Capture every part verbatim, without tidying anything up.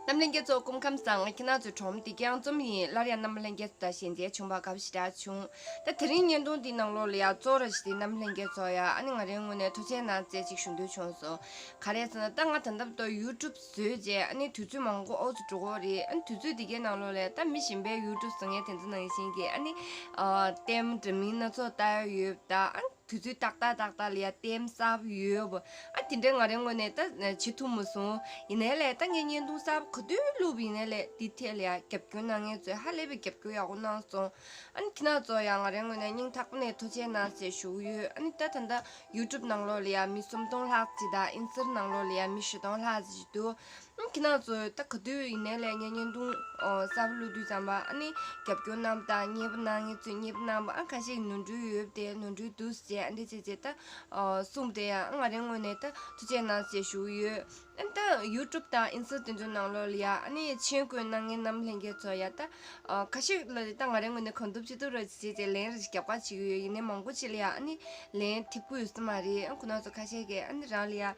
རྣམ་ལྷན་རྒྱས་ཚོ་སྐུ་ཁམས་བཟང་། ཁྱེད་རང་ཚོའི་གྲོགས་མོ་བདེ་སྐྱིད་ཨང་ཚོམ་ཡིན། སླར་ཡང་རྣམ་ལྷན་རྒྱས་ཚོ་དང་ཞལ་མཇལ་བྱུང་བ་དགའ་པོ་ཞེ་དྲག་བྱུང་། ད་དེ་རིང་བརྙན་ཐུང་འདི་ནང་ལོགས་ལ་ཡ་གཙོ་བོ་ར་ཞིག་དེ་རྣམ་ལྷན་རྒྱས་ཚོ་ཡ་ཨ་ནི་ང་རའི་ངོས་ནས་ཐུགས་རྗེ་གནང་ཟེར་ཅིག་ཞུ་འདོད་བྱུང་སོང་། ག་རེ་ཟེར་ན་ད་ང་ད་ལྟ་བར་དུ་ཡུ་ཊུབ་བཟོས་རྗེས་ཨ་ནི་དུས་ཚོད་མང་པོ་ཨོ་ཙི་འགྲོ་གི་རེད། ཨ་ནི་དུས་ཚོད་འདི་གའི་ནང་ལོགས་ལ་ད་མི་གཞན་པའི་ཡུ་ཊུབ་བཟོ་མཁན་དེ་ཚོ་ནང་བཞིན་གྱི་ཨ་ནི་ཨ་ལྟད་མོ་འདྲ་མིན་སྣ་ཚོགས་ལྟ་ཡ་ཡོད་ད། ཨ་ནི་དུས་ཚོད་ཏག་ཏག་ཏག་ཏག་ལ་ཡ་ལྟད་མོ་གསར་པ་ཡོད་པ། ཨ་དེ་འདྲའི་ང་རའི་ངོས་ནས་ད་བྱེད་ཐུབ་མ་སོང་། ཡིན་ནའི་ལས་ད་ངས་བརྙན་ཐུང་གསར་པ་ག་དུས་བླུགས་པ་ཡིན་ནའི་ལས་དེ་ཐད་ལ་ཡ་རྒྱབ་སྐྱོར་གནང་མཁན་ཚོས་ཧ་ལས་པའི་རྒྱབ་སྐྱོར་ཡག་པོ་གནང་སོང་། ཨ་ནི་ཁྱེད་རང་ཚོ་ཡང་ང་རའི་ངོས་ནས་སྙིང་ཐག་པ་ནས་ཐུགས་རྗེ་གནང་ཟེར་ཞུ་གི་ཡོད། ཨ་ནི་ད་ད་ལྟ་ཡུ་ཊུབ་ནང་ལོགས་ལ་ཡ་མི་སུམ་སྟོང་ལྷག་ཅིག་དང་ཨིན་སི་ཊ་ནང་ལོགས་ལ་ཡ་མི་བཞི་སྟོང་ལྷག་ཅིག་འདུག་ཨ་ཁྱེད་རང་ཚོ་ད་ག་དུས་ཡིན་ནའི་ལས་ངས་བརྙན་ཐུང་ཨོ་གསར་པ་བླུགས་དུས་ཙམ་པ་ཨ་ནི་རྒྱབ་སྐྱོར་གནང་བ་དང་མཉེས་པོ་གནང་མཁན་ཚོས་མཉེས་པོ་གནང་བ། ཨ་ཁ་ཤས་ནོར་འཁྲུལ་ཡོད་པ་དེ་ནོར་འཁྲུལ་འདུག་ཟེར་ཨ་འདྲ་བྱས་བྱས་ད་ཨོ་གསུངས་དེ་ཡང་ཨ་ང་རའི་ངོས་ནས་ད་ཐུགས་རྗེ་གནང་ཟེར་ཞུ་གི་ཡོད། ཨ་ད་ཡུ་ཊུབ་དང་ཨིན་སི་ཊ་དེ་ཚོའི་ནང་ལོགས་ལ་ཡ་ཨ་ནི་མཆན་འགོད་གནང་མཁན་རྣམ་ལྷན་རྒྱས་ཚོ་ཡ་ད་ཨ་ཁ་ཤས་ལ་ད་ང་རའི་ངོས་ནས་གང་ཐུབ་ཅི་ཐུབ་ར་བྱས་བྱས་ལན་རེ་ཞིག་རྒྱབ་ཁ་བྱེད་ཀྱི་ཡོད། ཡིན་ནའི་མང་པོ་ཅིག་ལ་ཡ་ཨ་ནི་ལན་ཐེབས་ཀྱི་ཡོད་ས་མ་རེད། ཨ་ཁོ་རང་ཚོ་ཁ་ཤས་ཀྱིས་ཨ་ནི་རང་ལ་ཡ། ཨ་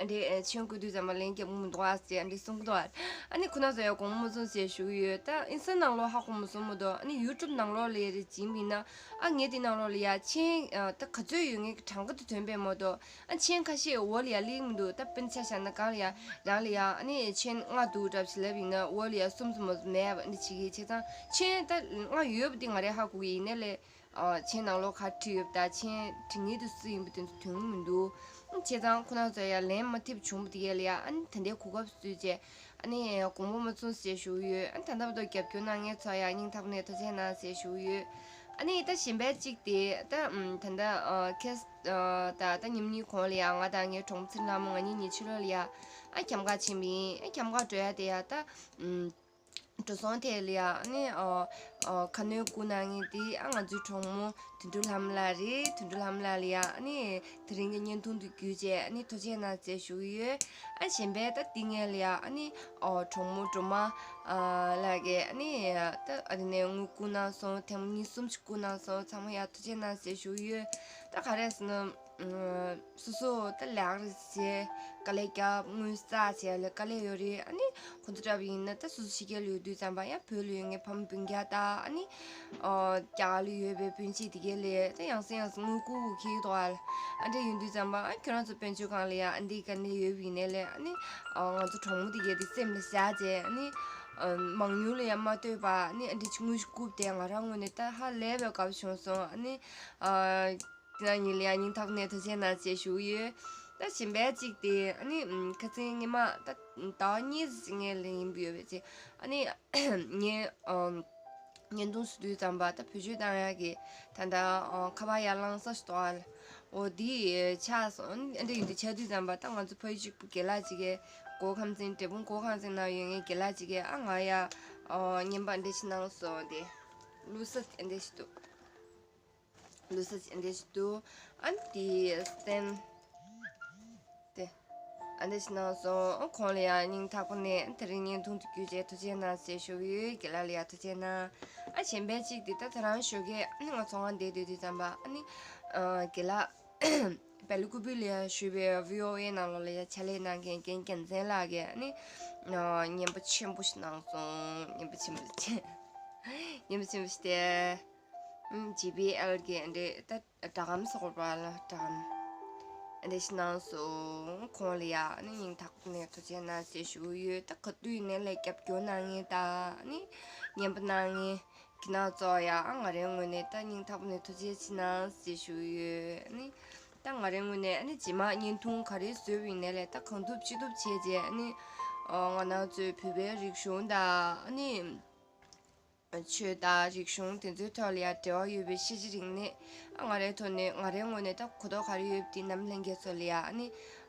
འདྲས་མཆན་འགོད་དུས་ཙམ་པ་ལན་རྒྱབ་ཀྱི་མི་འདུག་ཨ་ཟེར་ཨ་འདྲས་གསུང་གི་འདུག་ཨ། ཨ་ནི་ཁོ་རང་ཚོ་ཡང་དགོངས་པ་མ་ཚོམ་ཟེར་ཞུ་གི་ཡོད། ད་ཨིན་སི་ཊ་ནང་ལོགས་ཧ་གོ་མ་སོང་མི་འདུག་ཨ་ནི་ཡུ་ཊུབ་ནང་ལོགས་ལ་རེད་བྱིན་པ་ཡིན་ན་ཨ་ངས་དེ་ནང་ལོགས་ལ་ཡ་མཆན་ད་ག་ཚོད་ཡོད་མཁན་གྱི་གྲངས་ཀ་དེ་ཐོན་པས་མ་གཏོགས་ཨ་མཆན་ཁ་ཤས་འོག་ལ་ཡ་སླེབས་མི་འདུག་ད་དཔེར་ན་ཆ་བཞག་ན་གང་ལ་ཡ་རང་ལ་ཡ་ཨ་ནི་མཆན་ལྔ་འདུག་འདྲ་བྱེད་ལབ་ཡིན་ན་འོག་ལ་ཡ་གསུམ་ཙམ་མ་གཏོགས་མེད་པ་འདི་བྱེད་ཀྱི་བྱས་ཙང་མཆན་ད་ལྔ་ཡོད་པ་འདི་ང་རས་ཧ་གོ་གི་ཡིན་ནའི་ལས། ཨ་མཆན་ནང་ལོགས་ག་བྲིས་ཡོད་པ་དང་མཆན་བྲིས་མཁན་དེ་སུ་ཡིན་པ་དེ་ཚོ་ཐོན་གི་མི་འདུག་བྱས་ཙང་ཁོ་རང་ཚོ་ཡང་ལན་མ་ཐེབས་བྱུང་བ་དེ་གས་ལ་ཡ་ཨ་ནི་ད་ལྟའི་གོ་སྐབས་བཟོས་བྱས་ཨ་ནི་དགོངས་པ་མ་ཚོམ་ཟེར་ཞུ་གི་ཡོད། ཨ་ནི་ད་ལྟ་བར་དུ་རྒྱབ་སྐྱོར་གནང་མཁན་ཚོ་ཡང་སྙིང་ཐག་པ་ནས་ཐུགས་རྗེ་གནང་ཟེར་ཞུ་གི་ཡོད། ཨ་ནི་ད་གཞན་པའི་གཅིག་དེ་ད་ད་ལྟ་ཨ་ཁེས་ཨ་ད་ད་ཉིན་གཉིས་གོང་ལ་ཡ་ང་དང་ངའི་གྲོགས་མོ་ཚེ་རིང་ལྷ་མོ་ང་གཉིས་ཉི་ཆུ་ལོ་ལ་ཡ་ཨ་འཁྱམ་ག་ཕྱིན་པ་ཡིན། ཨ་འཁྱམ་ག་འགྲོ་ཡ་དེ་ཡ་ད་ཨམ། འགྲོ་སོང་ཐད་ལ་ཡ་ཨ་ནི་ཨ་ཨ་ཁ་སྣོན་བསྐུར་གནང་མཁན་དེ་ཨ་ང་ཚོའི་གྲོགས་མོ་དོན་གྲུབ་ལྷ་མོ་ལགས་རེད། དོན་གྲུབ་ལྷ་མོ་ལགས་ལ་ཡ་ཨ་ནི་དེ་རིང་གི་བརྙན་ཐུང་དེ་བརྒྱུད་བྱས་ཨ་ནི་ཐུགས་རྗེ་གནང་ཟེར་ཞུ་གི་ཡོད། ཨ་གཞན་པའི་ད་འདི་ངས་ལ་ཡ་ཨ་ནི་ཨ་གྲོགས་མོ་སྒྲོལ་མ་ཨ་ལགས་ཀྱིས་ཨ་ནི་ད་ཨ་དེ་ནས་དངུལ་བསྐུར་གནང་སོང་། ཐེངས་མ་གཉིས་གསུམ་ཅིག་བསྐུར་གནང་སོང་། ཚང་མ་ཡ་ཐུགས་རྗེ་གནང་ཟེར་ཞུ་གི་ཡོད། ད་ག་རེ་ཟེར་ན། སོ་སོ་ད་ལས་ཀ་རེ་བྱས་དཀའ་ལས་རྒྱབ་དངུལ་བསགས་བྱས་ལ་དཀའ་ལས་ཡོད་རེད། ཨ་ནི་ཁོང་ཚོ་འདྲ་བ་ཡིན་ན་ད་སོ་སོ་ཕྱི་རྒྱལ་ལ་ཡོད་དུས་ཙམ་པ་ཡང་བོད་ལ་ཡོད་མཁན་ཕ་མ་སྤུན་ཀྱག་དང་ཨ་ནི་ཨོ་རྒྱ་གར་ལ་ཡོད་པའི་སྤུན་མཆེད་དེ་གས་ལ་ད་ཡང་སེ་ཡང་སེ་དངུལ་བསྐུར་དགོས་ཀྱི་འདུག་ཨ། ཨ་འདྲ་ཡིན་དུས་ཙམ་པ་ཨ་ཁྱོད་རང་ཚོ་དཔལ་འབྱོར་ཁང་ལ་ཡང་ཨ་འདི་དཀའ་ལས་ཡོད་པ་ཡིན་ནའི་ལས་ཨ་ནི་ཨོ་ང་ཚོ་གྲོགས་མོ་དེ་གས་དེ་སེམས་ལ་བཞག་བྱས་ཨ་ནི་ཨོ་མང་ཉུང་ལ་ཡང་མ་ལྟོས་པ་ཨ་ནི་ཨ་འདྲ་ཅིག་དངུལ་ཞིག་བསྐུར་བསྡད། ང་རང་ངོས་ནས་ད་ཧ་ལས་པའི་དགའ་པོ་བྱུང་སོང་། ཨ་ནི་ཨོ། ཁྱེད་རང་གཉིས་ལ་ཡང་སྙིང་ཐག་ནས་ཐུགས་རྗེ་གནང་ཞེས་ཞུ་གི་ཡོད། ད་གཞན་པའི་གཅིག་དེ་ཨ་ནི་ཁ་སང་ཉི་མ་ད་ཟླ་བ་གཉིས་ཙམ་ངས་ལས་ཡིན་པ་ཡོད་པའི་ཚེ་ཨ་ནི་ངས་ཨམ་བརྙན་ཐུང་བཟོ་དུས་ཙམ་པ་ད་བེད་སྤྱོད་བཏང་ཡག་གི་ད་ད་ཨ་ཁ་པར་ཡར་ལངས་ས་ཞིག་འདུག་ཨ། འོ་དེ་ཆགས་སོང་། ཨ་འདྲ་ཡིན་དུས་ཆགས་དུས་ཙམ་པ་ད་ང་ཚོ་ཕ་ཡུལ་གཅིག་པུ་རྒན་ལགས་གཅིག་གིས་སྒོ་ཁང་ཚན་འབྲས་སྤུངས་སྒོ་ཁང་ཚན་ནང་ཡོད་མཁན་རྒན་ལགས་གཅིག་གིས་ཨ་ང་ཡ་ཨ་བརྙན་པར་འདྲ་ཞིག་གནང་སོང་། དེ་བླུགས་ས་འདྲ་ཞིག་འདུག་བླུགས་ས་ཅིག་འདྲ་ཞིག་འདུག་ཨ་ནི་དེ་སྟན། དེ་ཨ་འདྲ་ཞིག་གནང་སོང་། ཨ་ཁོང་ལ་ཡང་སྙིང་ཐག་པ་ནས་དེ་རིང་བརྙན་ཐུང་དུ་བརྒྱུད་བྱས་ཐུགས་རྗེ་གནང་ཟེར་ཞུ་གི་ཡོད། རྒན་ལགས་ལ་ཡང་ཐུགས་རྗེ་གནང་། ཨ་གཞན་པའི་གཅིག་དེ་ད་ད་རང་ཞོགས་ཀས་ཨ་ནི་ང་ཚོང་ཁང་བསྡད་སྡོད་དུས་ཙམ་པ་ཨ་ནི་ཨ་རྒན་ལགས་བལ་ཀུ་པི་ལ་ཡང་ཞུས་པའི་བྷི་ཨོ་ཨེ་ནང་ལོགས་ལ་ཡང་ཕྱག་ལས་གནང་མཁན་རྒན་རྒྱལ་མཚན་ལགས་ཀྱིས་ཨ་ནི་ཨ་བརྙན་པར་ཆེན་པོ་ཞིག་གནང་སོང་། བརྙན་པར་ཆེན་པོ་ཞིག་བརྙན་པར་ཆེན་པོ་ཞིག་སྟེ། ཨམ་ཇེ་བྷི་ཨེལ་གྱི་འདྲ་ད་སྒྲ་སྒམ་སོགས་པ་ལ་སྒྲ་སྒམ་འདྲ་ཞིག་གནང་སོང་། ཁོང་ལ་ཡང་ནི་སྙིང་ཐག་ནས་ཐུགས་རྗེ་གནང་ཞེས་ཞུ་གི་ཡོད། ད་ག་དུས་ཡིན་ནའི་ལས་རྒྱབ་སྐྱོར་གནང་མཁན་དང་ནི་བརྙན་པར་གནང་མཁན་གྱི་ནང་ཚོ་ཡང་ང་རའི་ངོས་ནས་ད་སྙིང་ཐག་ནས་ཐུགས་རྗེ་ཆེ་གནང་ཞེས་ཞུ་གི་ཡོད། ནི་ད་ང་རའི་ངོས་ནས་ནི་རྗེས་མ་བརྙན་ཐུང་ག་རེ་བཟོས་པ་ཡིན་ནའི་ལས་ད་གང་ཐུབ་ཅི་ཐུབ་བྱས་རྗེས་ནི་ང་རང་ཚོའི་བོད་པའི་རིག་གཞུང་དང་ནི། ཆོས་དང་རིག་གཞུང་དེ་ཚོའི་ཐོག་ལ་ཡང་འབྲེལ་བ་ཡོད་པའི་ཤེས་བྱ་རིག་གནས་ཨ་ང་རའི་ཐོག་ནས་ང་རའི་ངོས་ནས་ད་གོ་རྟོགས་ག་རེ་ཡོད་པ་དེ་རྣམ་ལྷན་རྒྱས་ཚོ་ལ་ཡང་ཨ་ནི་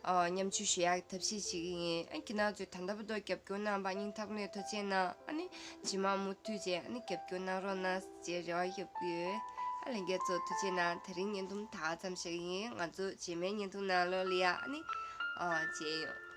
ཨ་མཉམ་སྤྱོད་ཞུ་ཡག་གི་ཐབས་ཤེས་བྱེད་ཀྱི་ཡིན། ཨ་ཁྱེད་རང་ཚོས་ད་ལྟ་བར་དུ་རྒྱབ་སྐྱོར་གནང་བར་སྙིང་ཐག་ནས་ཐུགས་རྗེ་གནང་། ཨ་ནི་རྗེས་མ་མུ་མཐུད་བྱས་ཨ་ནི་རྒྱབ་སྐྱོར་གནང་རོགས་གནང་ཞེས་རེ་བ་ཡོད་ཀྱི་ཡོད། ཨ་ལྷན་རྒྱས་ཚོ་ཐུགས་རྗེ་གནང་། དེ་རིང་བརྙན་ཐུང་ད་ག་ཙམ་ཞིག་ཡིན། ང་ཚོ་རྗེས་མའི་བརྙན་ཐུང་ནང་ལོགས་ལ་ཡང་ཨ་ནི་ཨ་མཇལ་ཡོང་།